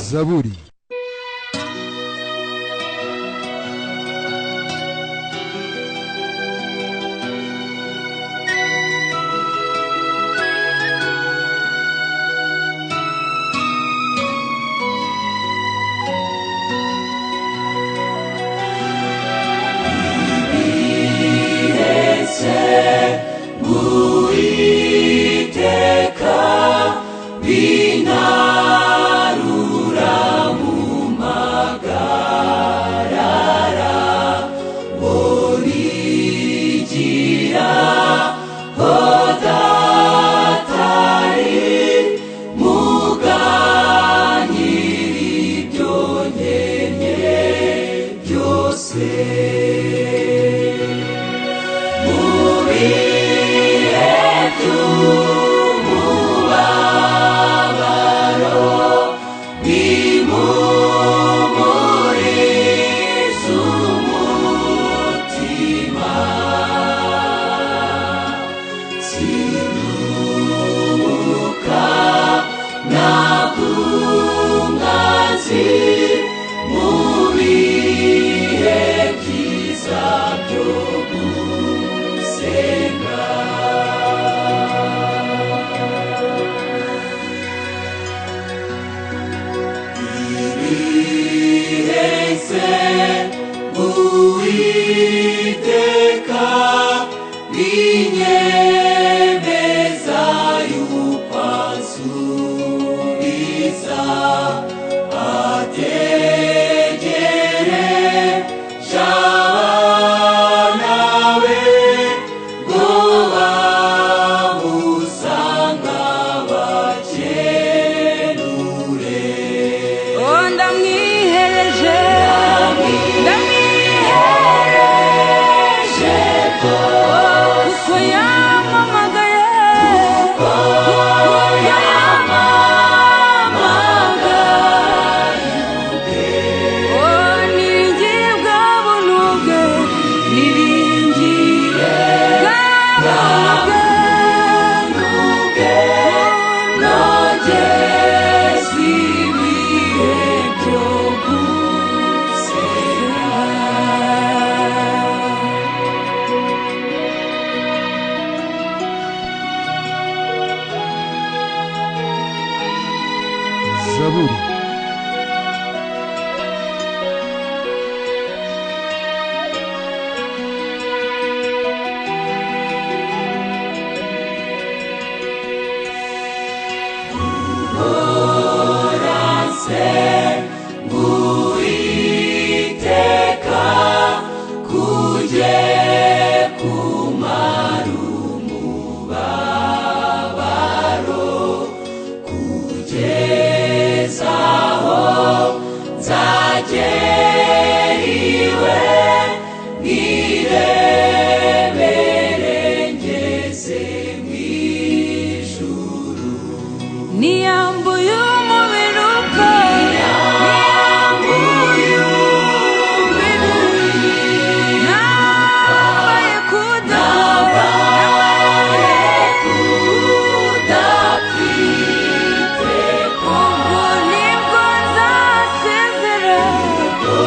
Zaburi. Uwiteka binarura mu magarara borigira hodatari muganyiri ibyo nkennye byose. Uwiteka binyemeza yuko ansubiza ategereje abana be ngo bamusanga bakenure. Oh, ndamwihereje, ndamwihereje, kuko yampamagaye, kuko yampamagaye. Oh, niringiye bwa buntu bwe, niringiye bwa buntu bwe, nogeze ibihe byo gusenga. Zaburi. Uwiteka kujye kumara umubabaro kugeza aho nzagera iwe nirebere ngeze mu ijuru. Niyambuye umubiri upfa, niyambuye umubiri, nambaye kudapfa, nambaye kudapfa iteka. Ubwo nibwo nzasezera, ubwo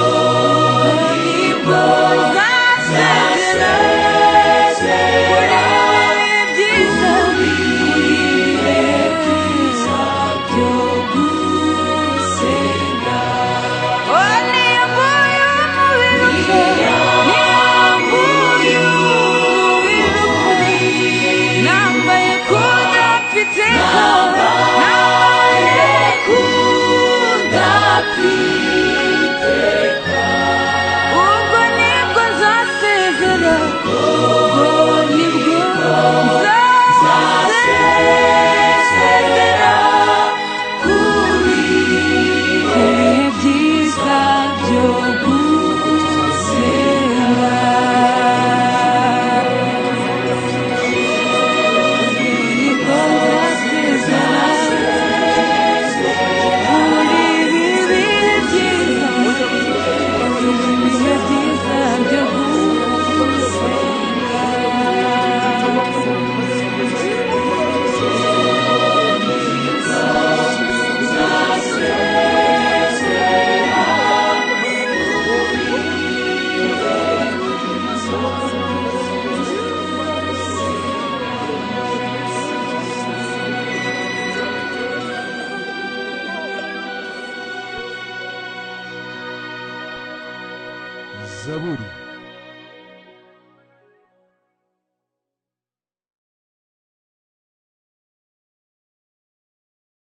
Zaburi.